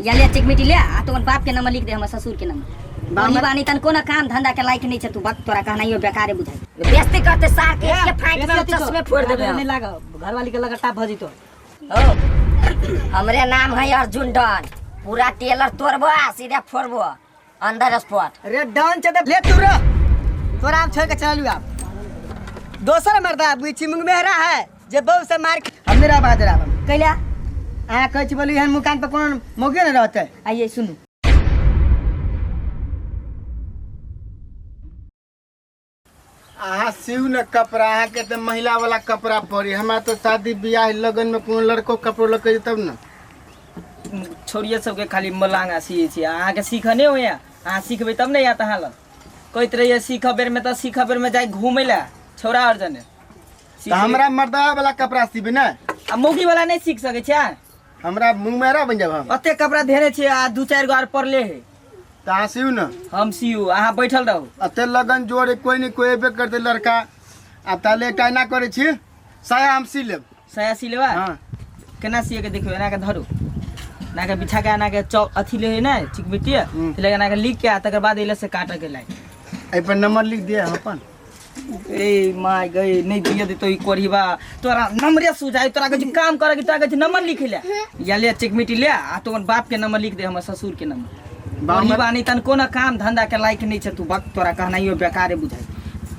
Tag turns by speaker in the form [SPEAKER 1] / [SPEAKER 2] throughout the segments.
[SPEAKER 1] या ले चिकमिटी ले आ तोहर बाप के नंबर लिख दे, हमर ससुर के नंबर। बानी बानी तन कोनो काम धंधा के लायक नहीं छै तू, बक तोरा कहनाइयो बेकारे बुझाइ।
[SPEAKER 2] बेइज्जती करते सार के के फाइट में चश्मे फोड़ देबे।
[SPEAKER 3] नहीं लाग घरवाली के लगा भजी तो।
[SPEAKER 2] ओ हमरे नाम है अर्जुन डॉन, पूरा टेलर तोड़बो आ सीधे फोड़बो अंदर स्पॉट।
[SPEAKER 3] रे डॉन चदे ले तू रो तोरा हम छोड़ के चलू आप दोसर मर्दा बुची मुंग मेहरा है जे बहु से मार हम नहीं रह बात रहा
[SPEAKER 1] कैला
[SPEAKER 3] अहाँ कहै छी बोलू एहन मुकान पर कोनो मौके नहि रहतै।
[SPEAKER 1] आइए सुनू।
[SPEAKER 4] अहाँ सिउ न कपड़ा, अहाँके तऽ महिला वाला कपड़ा पड़ी, हमरा तऽ शादी बियाह लगन में कोनो लड़को कपड़ो लऽ के तब न।
[SPEAKER 5] छोड़िए सबके खाली मलांगा सिए छी, अहाँके सीखऽ नहि होइए, अहाँ सिखबै तब ने आयत अहाँ लग। कहैत रहिए सीखऽ बेरमे तऽ सीखऽ बेरमे जाइ घूमै लए छौड़ा आओर जने।
[SPEAKER 4] तऽ हमरा मर्दावा वाला कपड़ा सिबे ने।
[SPEAKER 5] आ मौगी वाला नहि सीख सकै छियै?
[SPEAKER 4] हमरा मुँह मेरा बनि जाब हम।
[SPEAKER 5] अते कपड़ा धेने छियै आ दू चारि गो आर पड़ले है।
[SPEAKER 4] तऽ अहाँ सिउ ने।
[SPEAKER 5] हम सिउ, अहाँ बैठल रहू।
[SPEAKER 4] अते लगन जोड़े कोई नहीं कोई एबे करते लड़का। आब ताले एकटा एना करै छी, साया हम सी लेब।
[SPEAKER 5] साया सी लेबा?
[SPEAKER 4] हाँ।
[SPEAKER 5] केना सिए के देखियौ, एना के धरू, एना के बिछा के एना के चौ अथी ले है ने चिकमिटी ले एना के लिख के आ तकर बाद एले से काटऽ के लाग।
[SPEAKER 4] एहि पर नंबर लिख दिए हम अपन।
[SPEAKER 5] ए my गई नहीं दिए दे तो ई कोढ़ीबा तोरा नंबरे सुझाई, तोरा कहै छी काम करे के, तोरा कहै छी नंबर लिखै ले। या ले चिकमिटी ले आ तोहर बाप के नंबर लिख दे, हमर ससुर के नंबर।
[SPEAKER 4] बाप
[SPEAKER 5] कोढ़ीबा नहीं तन कोनो काम धंधा के लायक नहीं छै तू, बक तोरा कहनाइयो बेकारे बुझाई।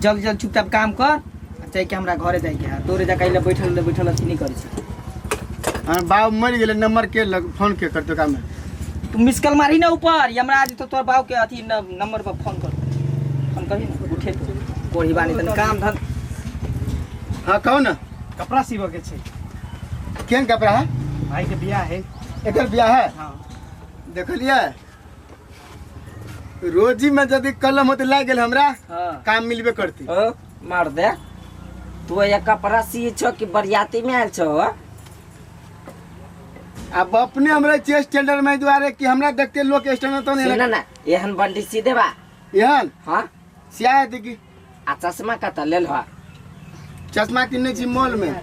[SPEAKER 5] जल्द जल्द चुपचाप काम कर आ जाइके हमरा घरे जाइके है, तोरे जकाँ ले बैठल ले बैठल अथी नहीं करै छी।
[SPEAKER 4] हमर बाप मरि गेलै, नंबर के लग फोन के करतौ काम में?
[SPEAKER 5] तू मिस कॉल मारी ना ऊपर, ये हमरा आज तो तोर बाप के अथी नंबर पर फोन कर, फोन करही ना उठे तो कोढ़ी बानी तन काम धन।
[SPEAKER 4] हाँ कहू ना।
[SPEAKER 6] कपड़ा सीबऽ के छै।
[SPEAKER 4] केहन कपड़ा है?
[SPEAKER 6] भाई के बियाह है।
[SPEAKER 4] एकर बियाह है?
[SPEAKER 6] हाँ।
[SPEAKER 4] देखलिए रोजी में यदि कलम होते लाग गेल हमरा।
[SPEAKER 5] हाँ।
[SPEAKER 4] काम मिलबे करती।
[SPEAKER 2] ओ मार दे तू ये कपड़ा सी छो कि बरियाती में आयल छो?
[SPEAKER 4] अब अपने हमरा छियै स्टैंडर्ड में दुआरे कि हमरा देखते लोग स्टैंडर्ड तो नहीं
[SPEAKER 2] सुन ना, एहन बंडी सी देबा।
[SPEAKER 4] एहन?
[SPEAKER 2] हाँ।
[SPEAKER 4] सिया हेतै की?
[SPEAKER 2] आ चश्मा कतऽ लेल हो?
[SPEAKER 4] चश्मा किनने छी मॉल में।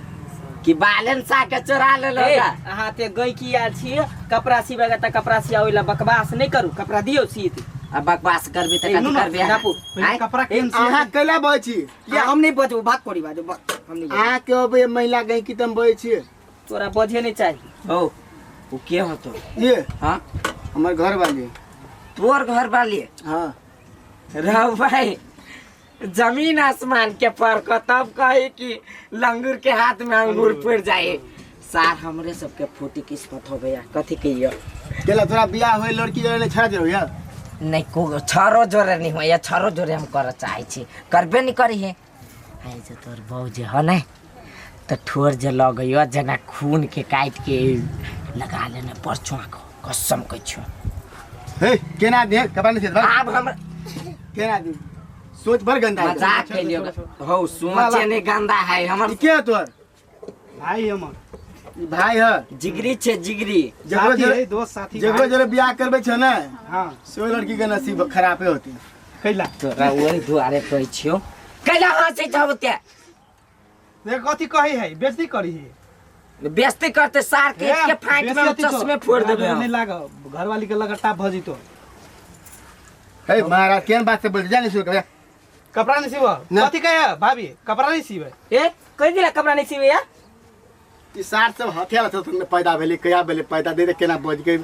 [SPEAKER 2] कि बालन सा के चोरा लेल
[SPEAKER 5] ए,
[SPEAKER 2] होगा?
[SPEAKER 5] अहाँ ते गई की आयल छियै कपड़ा सिबै के तऽ कपड़ा सियाबै लए बकवास नहि करू, कपड़ा दियौ सीत।
[SPEAKER 2] आ बकवास करबी तऽ
[SPEAKER 5] ए,
[SPEAKER 2] कथी
[SPEAKER 5] नुनू,
[SPEAKER 2] करबी?
[SPEAKER 5] नापू।
[SPEAKER 2] आँय?
[SPEAKER 6] कपड़ा केहन सिएबै?
[SPEAKER 4] अहाँ कैला बजै छी?
[SPEAKER 5] या हम नहि बजबू, भाग करी बाजू, भाग, हम नहि बजबू।
[SPEAKER 4] अहाँ के अबै महिला गई की तम बजै छियै?
[SPEAKER 5] तोरा बजे नहीं चाहिए।
[SPEAKER 2] ओ वो के हो तो?
[SPEAKER 4] ये?
[SPEAKER 2] हाँ?
[SPEAKER 4] हमर घर वाली।
[SPEAKER 2] तोर घर वाली?
[SPEAKER 4] हाँ।
[SPEAKER 2] रहो भाई जमीन आसमान के फर्क, तब कहे कि लंगूर के हाथ में अंगूर पड़ जाए। सार हमरे सबके फूटी किस्मत हो गया, कथी कहियो?
[SPEAKER 4] केला तोरा बियाह होय लड़की जरे नहीं छड़ा जरे होय?
[SPEAKER 2] नहीं को छरो जोरे नहीं होय, छरो जोरे हम कर चाहे छी, करबे नहीं करी है। आई जे तोर बहू जे हो ने तो ठोर जे लगैयो जेना खून के काट के लगा लेने परचुआ को, कसम कहै छियो।
[SPEAKER 4] हे केना दे कपड़ा नहीं दे
[SPEAKER 2] आब हम
[SPEAKER 4] केना दे सोच भर गंदा है।
[SPEAKER 2] मजाक केलियो हो, सोचे नहीं गंदा है हमर।
[SPEAKER 4] ई के है तोर?
[SPEAKER 6] भाई हमर।
[SPEAKER 4] ई भाई है।
[SPEAKER 2] जिगरी छे जिगरी।
[SPEAKER 4] जकरो
[SPEAKER 6] साथी
[SPEAKER 4] जरे
[SPEAKER 6] है, दोस्त साथी
[SPEAKER 4] जकरो
[SPEAKER 6] भाई।
[SPEAKER 4] जरे बियाह करबे छे ने।
[SPEAKER 6] हाँ।
[SPEAKER 4] से लड़की के नसीब खराबे होती।
[SPEAKER 6] कैला?
[SPEAKER 2] तोरा वही दुआरे कहै छियो। कैला हंसै छौ ओते?
[SPEAKER 6] देख कथी कहै है, बेइज्जती करी है।
[SPEAKER 2] बेइज्जती करते सार के
[SPEAKER 6] ए,
[SPEAKER 2] के फाइट में
[SPEAKER 6] बेइज्जती तो
[SPEAKER 2] चश्मे फोड़ देबे हम।
[SPEAKER 6] नहीं लाग घरवाली के लगटा भजी तो।
[SPEAKER 4] हे महाराज केहन बात से बोल जा नहीं सुन के।
[SPEAKER 6] कपड़ा नहीं सीबो?
[SPEAKER 4] ना।
[SPEAKER 6] कथी कहे है भाभी? कपड़ा नहीं सीबे?
[SPEAKER 5] ए कहि दिला कपड़ा नहीं सीबे यार?
[SPEAKER 4] ई सार सब हथियार सब तुमने पैदा भेलै, कया भेलै पैदा दे दे केना बज के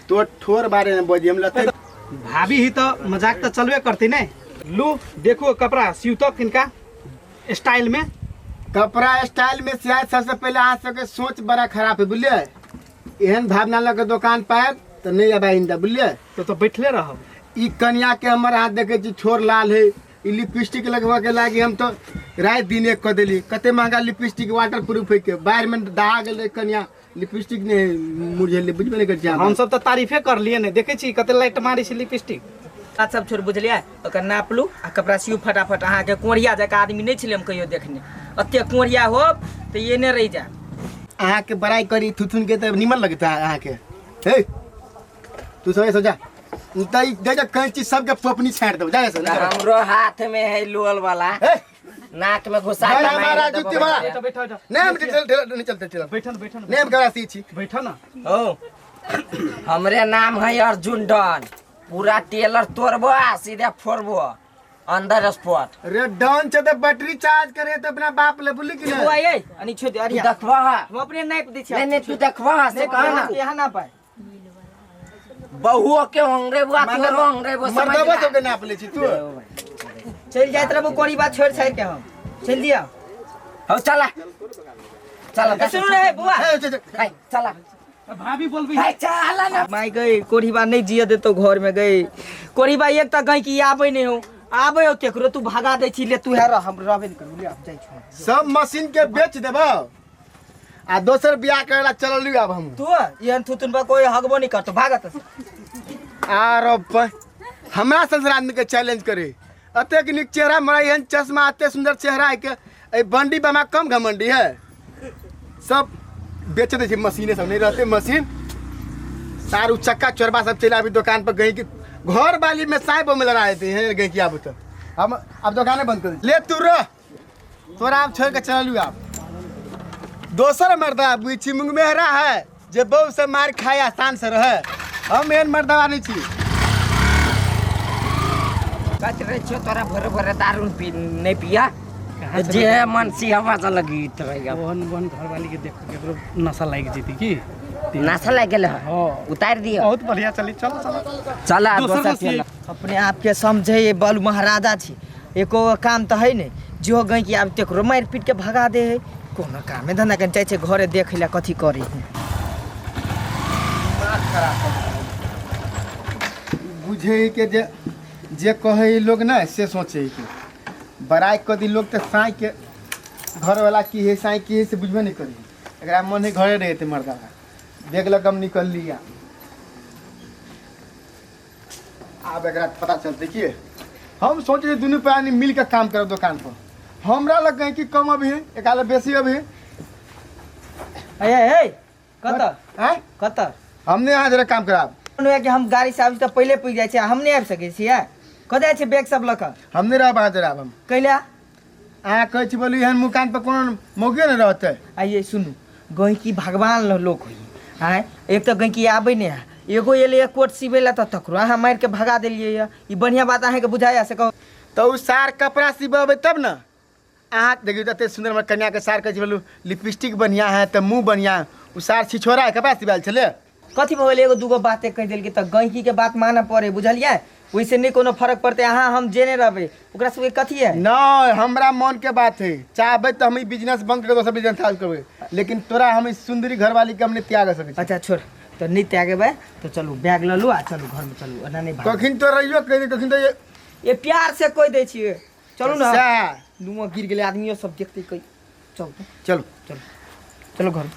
[SPEAKER 4] तो ठोर बारे में बजी हम लते।
[SPEAKER 6] भाभी ही तो मजाक तो चलबे करती ने। लू देखो कपड़ा सिउतो किनका स्टाइल में।
[SPEAKER 4] कपड़ा स्टाइल में सियाए सबसे पहले अहाँ सबके सोच बड़ा खराब है बुझलिए। एहन भावना लऽ के दोकान पायब तऽ नहि आबे आइंदा बुझलिए।
[SPEAKER 6] तो बैठले रहब।
[SPEAKER 4] ई कनिया के हमर हाथ देखे छी ठोर लाल है, ई लिपस्टिक लगवा के लागी हम तो रात दिन एक कऽ देली। कते महंगा लिपस्टिक वाटर प्रूफ है के बाढ़ में दहा गेलै कनिया, लिपस्टिक नहीं मुरझेलै, बुझबे नहीं करै छी
[SPEAKER 6] हम सब तऽ तारीफे करलिए ने, देखे छी कते लाइट मारै छै लिपस्टिक।
[SPEAKER 5] बात सब छोड़ बुझलिए, ओकर नाप लू आ कपड़ा सिउ फटाफट। अहाँके कोढ़िया जकाँ आदमी नहीं छलै हम कहियो देखने, एते कोढ़िया हो तऽ एने रहि जायब।
[SPEAKER 4] अहाँके बड़ाई करी थुथुन के तऽ निमन लगता है अहाँके। हे तू सब ऐसा जा तऽ ई दे जा कैंची सबके पोपनी छाँटि देबौ, जा ऐसा, जा।
[SPEAKER 2] हमरो हाथ में है लोल वाला।
[SPEAKER 4] हे।
[SPEAKER 2] नाक में घुसा
[SPEAKER 4] भाई,
[SPEAKER 2] के
[SPEAKER 4] हमारा
[SPEAKER 2] मारि देबौ
[SPEAKER 4] जुत्ती वाला।
[SPEAKER 2] बच्चा।
[SPEAKER 6] बैठो, बैठो, बैठो।
[SPEAKER 4] नहीं, हम चल, चल, नहीं चलते, चल।
[SPEAKER 6] बैठो, बैठो।
[SPEAKER 4] नहीं, हम कपड़ा सी छी।
[SPEAKER 6] बैठो ना।
[SPEAKER 5] हो।
[SPEAKER 2] हमरे नाम है अर्जुन डन। पूरा टेलर तोड़बो आ सीधे फोड़बो अंदर स्पॉट।
[SPEAKER 4] रे डॉन छे त बैटरी चार्ज करे त अपना बाप ले बोली कि
[SPEAKER 5] बौआ
[SPEAKER 4] नहीं।
[SPEAKER 5] ये अनि छोड़ दे
[SPEAKER 2] तू
[SPEAKER 5] अरे
[SPEAKER 2] देखबा
[SPEAKER 5] हम अपने नाप दै छी।
[SPEAKER 2] नहीं नहीं तू देखबा से कह ना।
[SPEAKER 5] यहाँ ना पाए
[SPEAKER 2] बहुओ के अंग्रे बुआ तोरो अंग्रे बुआ समझ
[SPEAKER 4] मर्दबा
[SPEAKER 2] ला।
[SPEAKER 4] सबके नाप ले छी तू।
[SPEAKER 5] चल जाइत रहबो कोरी बात छोड़ छाड़ के हम चल दिया।
[SPEAKER 2] हो चला चला
[SPEAKER 5] ए, सुनू रे बौआ।
[SPEAKER 4] ए, चल, चल।
[SPEAKER 2] है, चला
[SPEAKER 6] भाभी बोलबी
[SPEAKER 2] है, चला ना।
[SPEAKER 5] माय गई कोढ़ीबा नहीं जिय देतो घर में गई कोढ़ीबा एक तऽ गई कि आबै नहीं हो आबै हो केकरो तू भगा दै छी ले तू है रह हम रहबे नहीं करू ले अब जाइ छी।
[SPEAKER 4] सब मशीन के बेच देबो आ दोसर बियाह करे ला चलली अब हम।
[SPEAKER 5] तू एहन थुथुन बा कोई हगबो नहीं करतो भागत
[SPEAKER 4] आरो हमरा संसार आदमी के चैलेंज करे। अतेक निक चेहरा मरा एहन चश्मा अते सुंदर चेहरा है के ए बंडी बमा कम घमंडी है। सब बेच दै छै मशीने सब नहीं रहते मशीन सारू चक्का चोरबा सब चलि आबी दुकान पर गई कि घर वाली में साइब में लड़ा देते हैं गई कि आबू तो हम अब दुकाने बंद कर ले तू रह तोरा आप छोड़ के चलू आप। दोसर मर्दा बुची मुंग मेहरा है जे बहू से मार खाए आसान से रहे। हम एहन मर्दवा नहीं छी।
[SPEAKER 2] कत रहे छो तोरा भोरे भोरे दारू पी नहीं पिया जे मन सी हवा से लगी रहेगा।
[SPEAKER 6] ओहन ओहन घरवाली के देख के केकरो नशा लागि जेती की
[SPEAKER 2] नशा लागि गेल है।
[SPEAKER 6] हाँ।
[SPEAKER 2] उतार दियो
[SPEAKER 6] बहुत बढ़िया चली चलो चलो
[SPEAKER 2] चला
[SPEAKER 6] दोसर
[SPEAKER 2] दोसर
[SPEAKER 6] मशीन।
[SPEAKER 2] चला।
[SPEAKER 5] अपने आप के समझे ये बल महाराजा छी एको काम तऽ है नहीं जो गई कि आब तेकरो मारि पीट के भगा दे है कोनो कामे धंधा के जाइ छै घरे देखै ला कथी करे है।
[SPEAKER 4] बुझे के जे जे कहे लोग ना से सोचे के बड़ाई कऽ दी लोग तऽ साँइ के घरवाला की है साँइ की है से बुझबे नहीं करी। एकरा मन है घरे रहते मर्दा देख लग हम निकल लिया आब एकरा पता चलते कि हम सोचे दुनू प्राणी मिल के काम करब दुकान पर। हमरा लग गई कि कम अभी है एक बेसी अभी है।
[SPEAKER 5] ए ए कत
[SPEAKER 4] आँय
[SPEAKER 5] कत
[SPEAKER 4] हमने यहाँ जरा काम कराब
[SPEAKER 5] कि हम गाड़ी से आबी तऽ पहिले पुगि जाइ छै हम नहि आबि सकै छियै कतऽ जाइ छै बैग सब लऽ कऽ।
[SPEAKER 4] हमने रहब अहाँ जरा हम
[SPEAKER 5] कैला
[SPEAKER 4] अहाँ कहै छी बोलू एहन मुकान पर कोनो मौके नहि रहतै।
[SPEAKER 5] आइए सुनू गैंकी भगवान लोक होइ आँय एक तऽ गैंकी आबै नहि है एगो एलै कोट सिबै लए तऽ तकरो अहाँ मारि के भगा देलियै यऽ ई बढ़िआँ बात अहाँके बुझाइया से कहू।
[SPEAKER 4] तऽ ओ सार कपड़ा सिबेबै तब ने अहाँ देखियौ एते सुन्दर हमर कन्याके सार कहै छी बोलू लिपस्टिक बढ़िआँ है तऽ मुँह बढ़िआँ ओ सार छिछोड़ा है कपड़ा सिबायल छलै।
[SPEAKER 5] कथी भऽ गेलै एगो दूगो बाते कहि देलकै तऽ गैंकीके बात मानऽ पड़े बुझलियै ओहिसँ नहि कोनो फर्क पड़तै अहाँ हम जेने रहबै ओकरा सबके कथी है।
[SPEAKER 4] नहि हमरा मन के बात है चाहबै तऽ हम ई बिजनेस बंद कर दोसर बिजनेस चालू करबै लेकिन तोरा हम ई सुन्दरी घरवाली के हम नहि त्याग सकै छी।
[SPEAKER 5] अच्छा छोड़ तऽ नहि त्यागेबै तऽ चलू बैग लऽ लू आ चलू घरमे चलू एना नहि भागू।
[SPEAKER 4] कखन तो रहियो कहि दे कखन तो
[SPEAKER 5] ये प्यार से कहि दै छियै चलू ने
[SPEAKER 4] सएह।
[SPEAKER 5] नुआ गिर गेलै आदमियो सब देखतै कहि चलू
[SPEAKER 4] चलू
[SPEAKER 5] चलू चलो घर।